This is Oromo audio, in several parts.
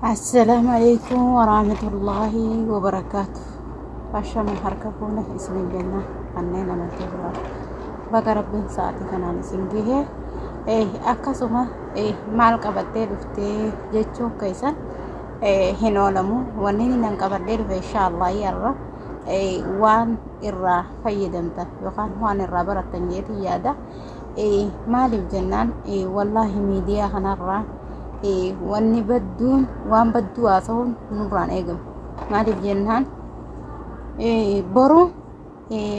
Assalaamu alaikum warahmatullaahi wabarakaatu. Ashama harka fuune isinin jenna kanneen amantii biraa. Baga Rabbiin sa'aatii kanaan isin gahe. Akkasuma maal qabattee dhuftee jechuun keessan hin oolamu. Wanni inni nan qabadhee dhufe inshaallah yarra waan irraa fayyadamtan yookaan waan irraa barattan jeetiin yaada. Maaliif jennaan, wallaahi miidiyaa kanarraa wanni badduun waan badduu haasa'uun nurraan eegamu. Maaliif jennaan, boru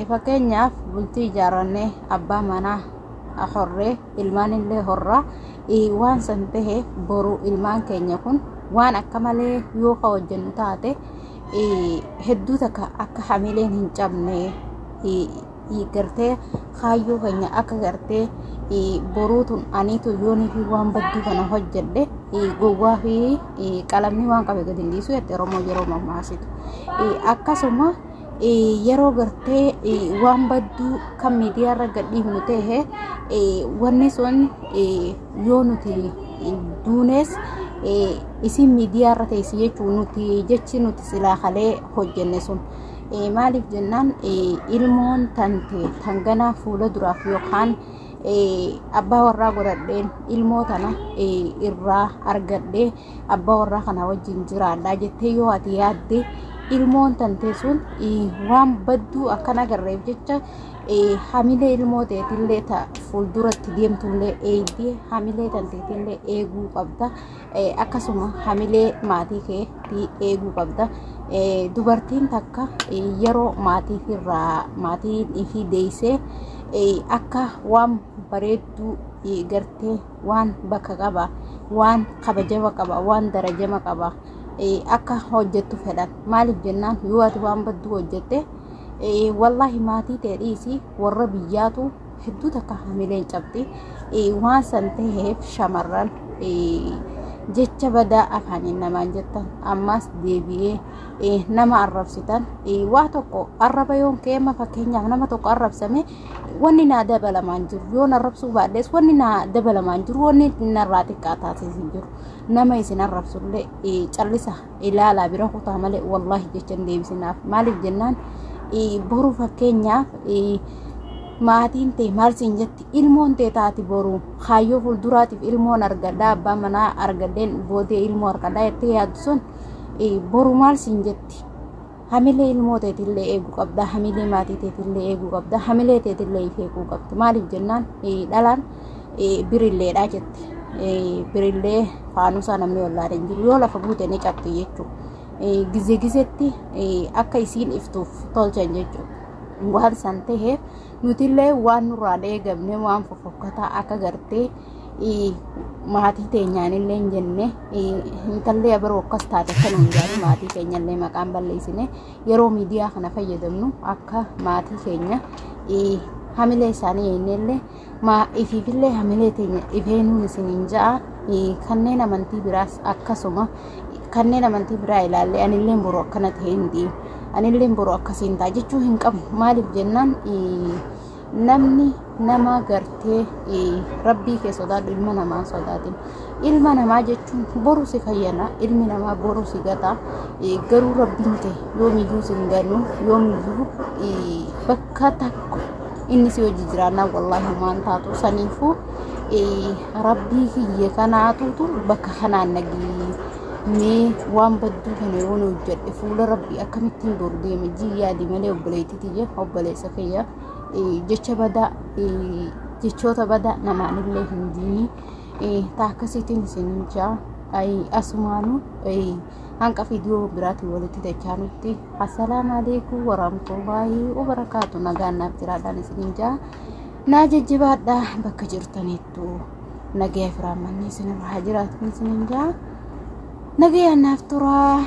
fakkeenyaaf bultii ijaarrannee abbaa manaa horree ilmaan illee horraa, waan san taheef boru ilmaan keenya kun waan akka malee yoo ka hojjennu taate hedduu takka akka hamileen hin cabne gartee kaayyoo keenya akka gartee boruutun aniitu yoonii fi waan badduu kana hojjedhe gowwaa fi qalamni waan qabe gadi hin dhiisu jette Oromoo yeroo mammaasitu. Akkasuma yeroo gartee waan badduu kan miidiyaa irra gadhiifnu ta'e, wanni sun yoo nuti duunes isin miidiyaa irra teessi jechuun nuti jechi nuti silaa kalee hojjenne sun. Maaliif jennaan, ilmoon tante tanganaa fuula duraaf yookaan abbaa warraa godhadheen ilmoo tana irraa argadhee abbaa warraa kana wajjin jiraadhaa jettee yoo ati yaadde, ilmoon tante sun waan badduu akkan agarreef jecha hamilee ilmoo teetillee ta fuulduratti deemtullee eegdee hamilee tanteetillee eeguu qabda. Akkasuma hamilee maatii keetii eeguu qabda. Dubartiin takka yeroo maatii irraa maatiin ifii deeysee akka waan bareedduu gartee waan bakka qaba, waan kabajama qaba, waan darajama qaba akka hojjettu fedhan. Maaliif jennaan, yoo ati waan badduu hojjette, wallaahi maatii ta'e dhiisii warra biyyaatu hedduu takka hamileen cabdi. Waan san taheef shamarran jecha badaa afaaniin namaan jettan, ammas deebi'ee nama arrabsitan, waa tokko arraba yoon keema fakkeenyaaf nama tokko arrabsame, wanni naa dabalamaan jiru, yoon arrabsuu baadhees wanni naa dabalamaan jiru, wanni narraa xiqqaa taasisu hin jiru. Nama isin arrabsullee callisa ilaalaa bira kutaa malee wallaahi jecha hin deebisinaaf. Maaliif jennaan, boru fakkeenyaaf maatiin ta'e maal siin jetti? Ilmoon ta'e taati boru kaayyoo fuulduraatiif ilmoon argadhaa, abbaa manaa argadheen boodee ilmoo argadhaa jettee yaaddu sun boru maal siin jetti? Hamilee ilmoo teetillee eeguu qabda, hamilee maatii teetillee eeguu qabda, hamilee teetillee if eeguu qabda. Maaliif jennaan, dhalaan birilleedha jette. Birillee faanusaa namni wallaalee hin jiru, yoo lafa buute ni cabdi jechuudha. Gizee gizeetti akka isiin iftuuf tolchan jechuudha. Waan san taheef nutillee waan nurraa eegamne waan fofokkataa akka gartee maatii teenyaanillee hin jenne, intallee abaruu akkas taate akka nuun jaalu maatii keenyallee maqaan balleessine, yeroo miidiyaa kana fayyadamnu akka maatii keenya hamilee isaanii eenyellee ifiifillee hamilee teenya ifeenuun isiniin ja'a. Kanneen amantii biraas akkasuma, kanneen amantii biraa ilaallee anillee boru akkana ta'e hin deemu, anillee boru akkasiin ta'a jechuu hin qabu. Maaliif jennaan, namni nama gartee rabbii kee sodaadhu, ilma namaa sodaatin. Ilma namaa jechuun boru si fayyada, ilmi namaa boru si gata, garuu rabbiin kee yoomiyyuu si hin ganu, yoomiyyuu bakka takko inni si hojii jiraannaa wallaahi waan taatu. Saniifuu rabbii kiyya kanaatutu bakka kanaan nagii mee waan badduu kana yoon hojjedhe fuula rabbii akkamittiin boru deema jii yaadi malee, obboleettii tiyya, obboleessa kiyya, jecha badaa, jechoota badaa namaanillee hin diini. Ta akkasiitiin isin jaa asumaanuu hanqa viidiyoo biraatiin walitti dachaanutti, assalaamu alaikum warahmatullaahi wabarakaatu. Nagaan naaf jiraadhaan isinin jaa, naa jajjabaadha. Bakka jirtanittu nagaya firaamanni isinirra haa jiraatu isinin jaa, nagayaan naaf turaa.